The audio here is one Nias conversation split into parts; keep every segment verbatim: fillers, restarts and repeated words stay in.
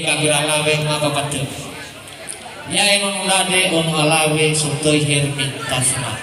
Gabriel Alawe ma Babatö. Ya'e nono Lade, ono Alawe, sotöi Hermin Tasma.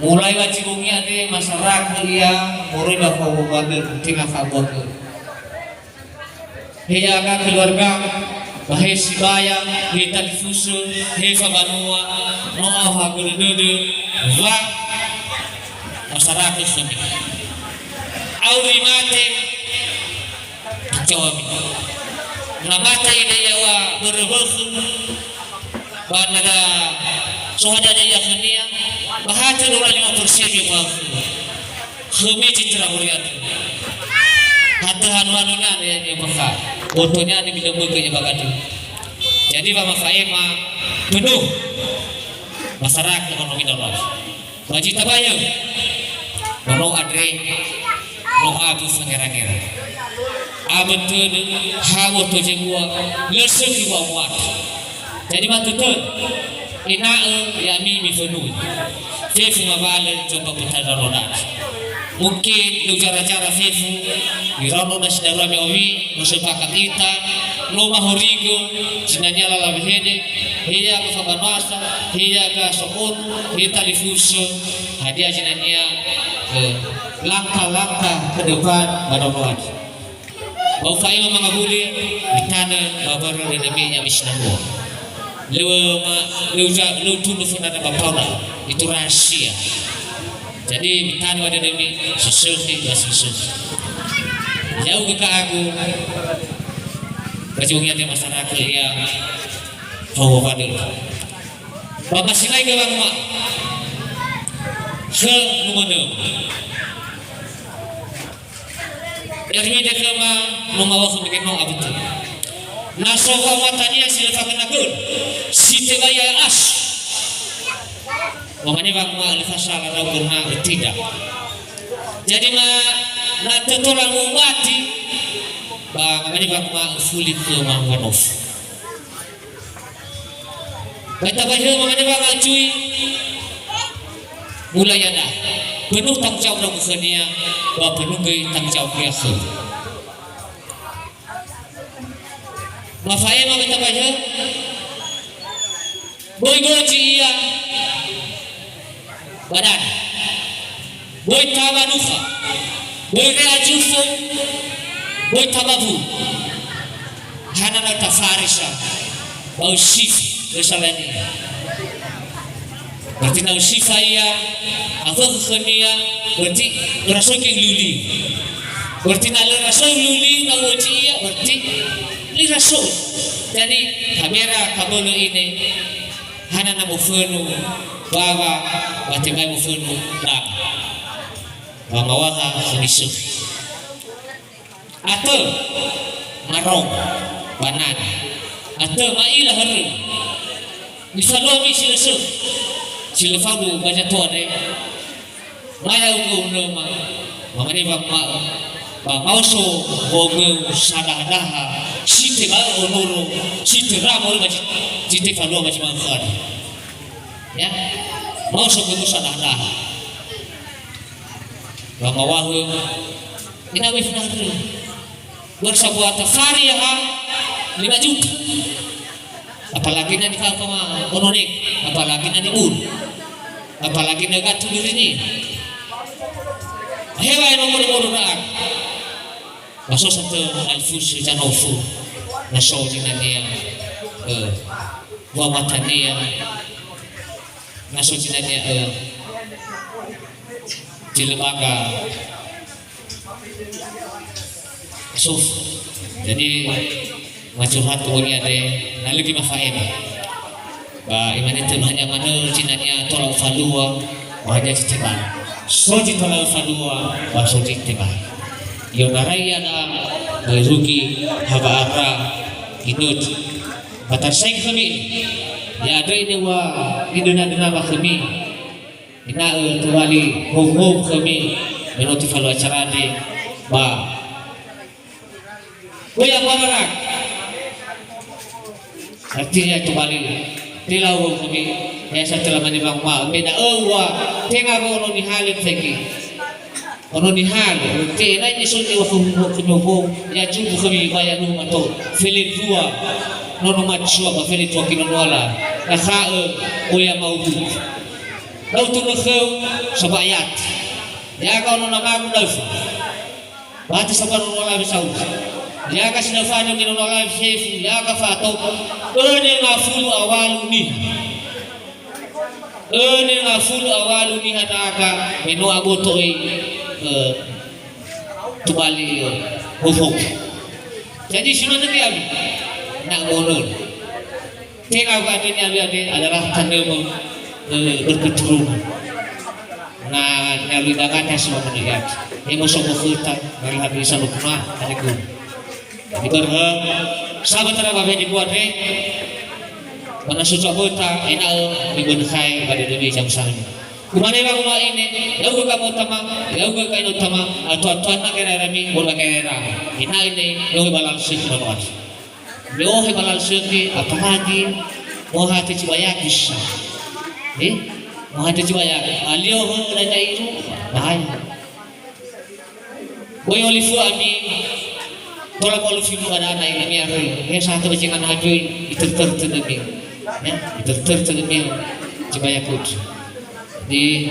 Mulai wajibungi andre masarakö ia moroi ba fa'ohagö, tenga fa'ohagö. He ya'aga keluarga, ba he sibaya, he talifusö, he fabanua, no aohagölö dödö, wa masarakö khömi. Auri mate, Jawabi. Na mate ina ia wa börö wökhö, ba na da so hadia-dia ia khönia, ba ha tödöla lima persen ia wa khömi citra muriati. Hatö hanu-hanu na ya, ya, bakha. Otonya ni bidömögö ya bagadu. Jadi, wa mafa'ema penuh masarakö ono minolo. Ba zi tabayö, ba no andre, no abu fangera-ngera. Abö tödö, ha oto zebua, lö sökhi wa'omuata. Jadi matötö, ena'ö ya'ami mifönui. Fefu ngawalö, coba petanda roda. Mungkin lö zara-zara fefu, iraono nasi darua me owi, no sepakat ita, no mahorigö, zinania lala wehede, he ya'aga fabanua sa, he ya'aga so'on, he talifusö, hadia zinania, eh, langkah-langkah ke depan ba nono andre. Ba ufa'ema mangawuli, mitanö ba wörö dödömi ya'ami sinambua. Lö ma, lö uza, lö utunö fönara ba paona, itu rahasia. Jadi, mitanö ba dödömi, sesökhi, ba sesökhi. Ya'ugö ka'agu, ba zi u'onia te masarakö ia, hawa wadö. Ba masinai gö wanguma. Khö numönö. Ermide khöma no ngaŵa'ö khömi genong abötö. Na so wa'omuatania si lö fagönagöna, si tebai ya'asu. Wamane wanguma lö fasala ndra'ugö na tidak. Jadi ma na tötola ngumati, ba wamane wanguma fuli khöma wanofu. Ba ita ba hö mamane wangacui mulai ada. Penuh tanggung jawab ndra'ugö khönia, ba penuh göi tanggung jawab ia khöu. Mafa'ema ba ita ba hö, böi goji ia. Badan. Böi taba nukha. Böi rea jufo. Böi taba bu. Hana na tafarisa. Bau sif. Bersalani. Berarti na usifa ia, awökhö khönia, berarti berasoi ke luli. Berarti na lö rasoi luli, na uoji ia, berarti lö rasoi. Jadi, kamera, kabölö ine, Hana na mofönu bawa, ba tebai mofönu danga. Ba ngaŵa'ö khömi sökhi. Atö marong ba nana. Atö ma'ila hörö. Nifalua mi si lö sökhi. Si lö faudu ba zatua andre. Ma ya'ugö unöma, mamane wanguma'ö, ba maoso womöu sadaha-daha, si tebai onoro, si töra moroi ba zi, zi tefalua ba zi ma'ökhö andre. Ya, maoso gömö sadaha-daha. Ba ngaŵa'ö, ena'ö we fnarö. Börö sa buata fari ya ha, lima juta. Apalagi na nifafa ma ono ne, apalagi na nibun, apalagi na gatu dirinya. Hewa eno mulu-mulu na. Maso satu alfus janofu. Naso jinania, eh, wa matania. Naso jinania, eh, di lembaga. Suf. Jadi, ma curhat bongi andre, na lö göi mafa'ema. Ba, imane tölu hanya manö, zinania tola ufalua, ba hanya zi tebai. So zi tola ufalua, ba so zi tebai. Ionarai ada, ba irugi, haba ara, inut. Ba tarsai khömi, ya andre ini wa, idöna-döna ba khömi. Ena'ö tobali hou-hou khömi, me no tefalua acara andre, ba. Goya barara. Artinya tobali telau hou khömi, ya sa telah mani bang ma, me da'ö wa, tenga wono nihalö fegi. Ono nihalö, tenga ini so ni waktu hukum kenobo, ya jumpa kami bayar rumah to, felendrua, nono macua ba felendrua kinonoala, na kha'ö oya maudu. Lau tu nökheu, sabayat. Ya ka ono namagu daufa. Bati sabar nono lawe sau. Ya ka sinafa ni nono lawe fefu, ya ka fato, öne ngafulu awalu niha. Öne ngafulu awalu niha daga, me no aboto oi, eh, tubali, eh, hofok. Jadi, si manö niabi, na ngonon. Tenga wa ade niabi ade adalah tanda me-, eh, berketurunan. Na nialu dagata si manö niabi. Emo sobo khöta, na labi salukuna, ade guru. Jadi börö, sahabat tara ba wehede buat re, ba na suca böta, ena'ö mibönökhai ba dödömi jam sami. Kumane wa umaine, ya'ugö kamotamang, ya'ugö kainotamang, atoatoanna gererami, bola gerera. Ena'ö ne, yohe balal sik manoat. Yohe balal sik, apalagi, moha teci bayagus. Eh, moha teci bayagus. Alio ho, udah jairu, bahaya. Böi olifu ami, tola ba olifu ba dana ini, ini arö. Ya, satu bajingan hajui, itörtör tödömi. Ya, itörtör tödömi. Coba ya, Kut. Di,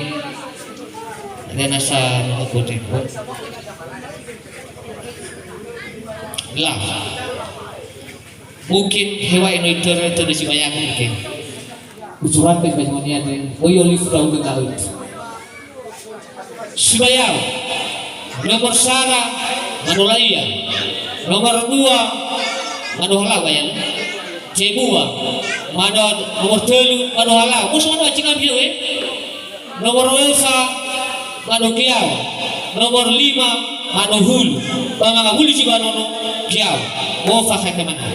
ada nasa nunggu Kut, ya. Lah. Mungkin hewa eno itörtör tödö si bayaku, mungkin. Usurate ba jumania de, böi olifu da'ugö nga'öt. Sibayao. Nomor sara, mano la'ia. Nomor dua, mano halau, ya. Cebua, mano, nomor tölu, mano halau. Bos mano acing ambil, eh. Nomor ofa, mano geao. Nomor lima, mano hulu. Ba mangawuli zi ba nono, geao. Ofa khae kemana.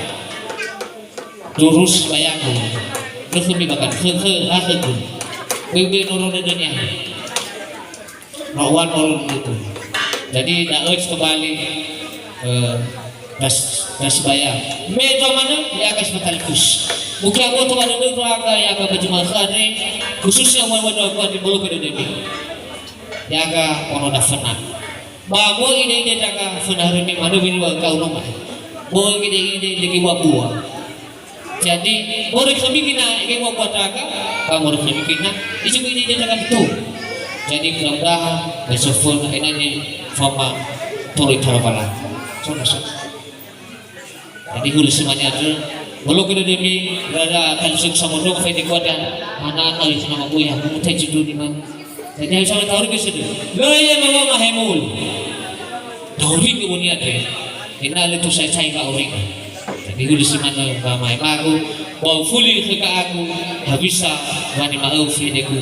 Durus bayaku. Khömi bakan. Khö, khö, ha, khögu. Bebe noro dödönia. Rawan noro dödö. Jadi, da'ö tobali, eh, das, das baya. Me dua manö, ya, kas matalikus. Mungkin aku tu ada dua keluarga, ya, ka baju mahal, khususnya umur-umur dua keluarga di bulu ke dödömi. Ya, ka ono daföna. Ba möi ide-ide daga föna römi manö wili wa gau noma. Möi ide-ide lege wa bua. Jadi, möi khömi gina ege wa bua daga, ba möi khömi gina, ije möi ide-ide daga itu. Jadi, mudah-mudahan, besok pun, enani, fama, tolo itara bala. So, so. Jadi hulö si mane andrö, bolo gö dödömi, rara kalisök samondrongo faide kuada, mana kali sana mabuya, mutai juduni man. Jadi harus sama tahu ke sedih. Lo ya mama mahemul. Tahu ke boni andrö. Ina le tu sai sai ba ori. Jadi hulö si mane ba mai baru, bau fuli ke ka aku, habisa wani ma'öu faide ku.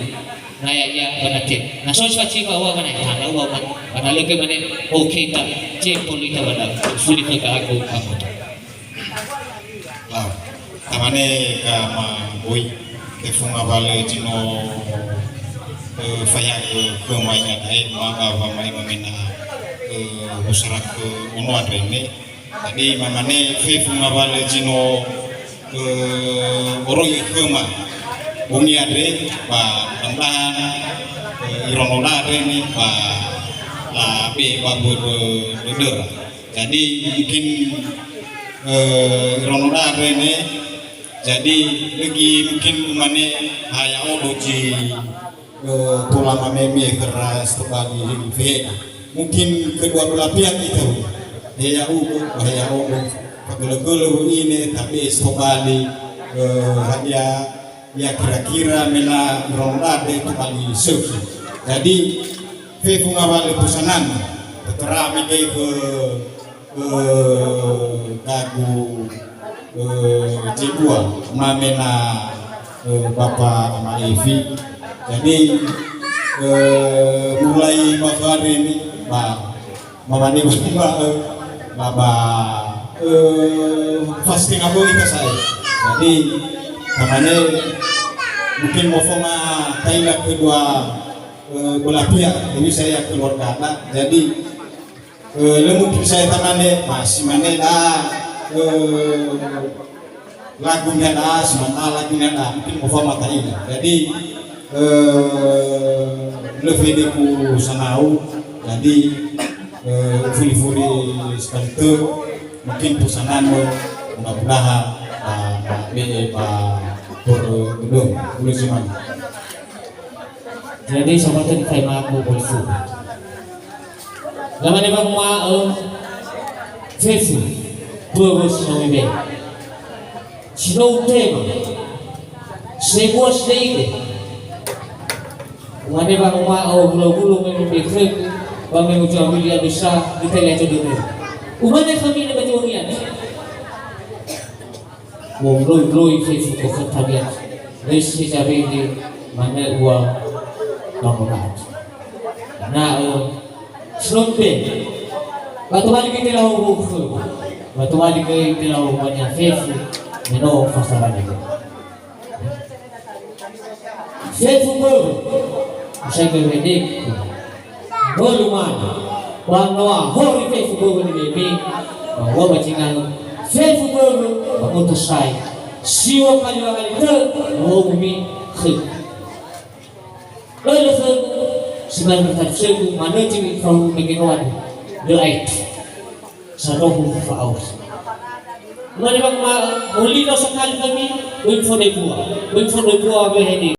Na ya'ia ba nate. Na so sifacifa ua mane, hana ua mane. Ba na lö göi mane, oke ita, jempol ita ba da. Fuli khö ka aku, aku. Lau. Tamane ka ma boi. Tefunga wale jino, eh, faya ke, ke mai na dai, ma ba, ba mai mamena, eh, masyarakat, eh, ono andre ne. Jadi, mamane fefu ngawalö zi no, eh, oroi khöma bongi andre, ba mudah-mudahan, eh, iraono andre ne, ba labe ba börö dödöra. Jadi, mungkin, eh, iraono andre ne, jadi, lagi mungkin umane ha ya'odo zi eh, tola mameme khöra si tobali fehena. Mungkin kedua belah pihak itu, he ya'ugö, ba he ya'odo, fagölö-gölö wö'ine, tabe si tobali, eh, hadia, ya kira-kira me na iraono andre tobali sökhi. Jadi, fefu ngawalö pesanan, terami ke, eh, eh, gagu, eh, zebua mamena, eh, Bapa Ama Evi. Jadi, eh, mulai mafari ni, ba, mamane ba, eh, ba, ba, eh, fasting apa kita saya. Jadi, mamane mungkin mofonga taila kedua, eh, belah pihak, jadi saya keluarga anak. Jadi, Eh, lö mungkin saya tamane, masih mane da, eh, lagunya da, si mane lagunya da, mungkin over mata ini. Jadi, eh, lö fede ku sanau, Jadi, eh, furi-furi sekali tö, mungkin pesanan lo, mudah-mudahan, ah, ah, be, eh, ba, por, eh, belum, belum sih, Mang. Jadi, sobat, ini kayak aku, Bos. Lamane wanguma'ö, fefu, börö si no mibe'e. Si no utema. Sebua sideide. Umane wanguma'ö, hulo-hulo me mibe'e khögu, ba me mujawi lia bisa, mitele aja dödö. Umane khömi na batuangian. Wondroi-ndroi fefu khöta biasa. Lesi jabede, mane ua, kamonaat. Na'ö, Slompe. Ba tobali göi telau khögu. Ba tobali göi telau bania fefu, me no fasarani. Fefu börö. Usai göi wedegu. Börö mana. Ba no ahori fefu börö ni bebe. Ba ua ba cingalu. Fefu börö. Ba moto sai. Siwa kali wa kali tö. Ua umi khögu. Lö khögu, si manö talifusögu, manö zi fahuhugu mege noadu. Lö aetu. Sanohu fa'auri. Mane wanguma'ö, mulino sakali khömi, böi fondroi bua. Böi fondroi bua wehede.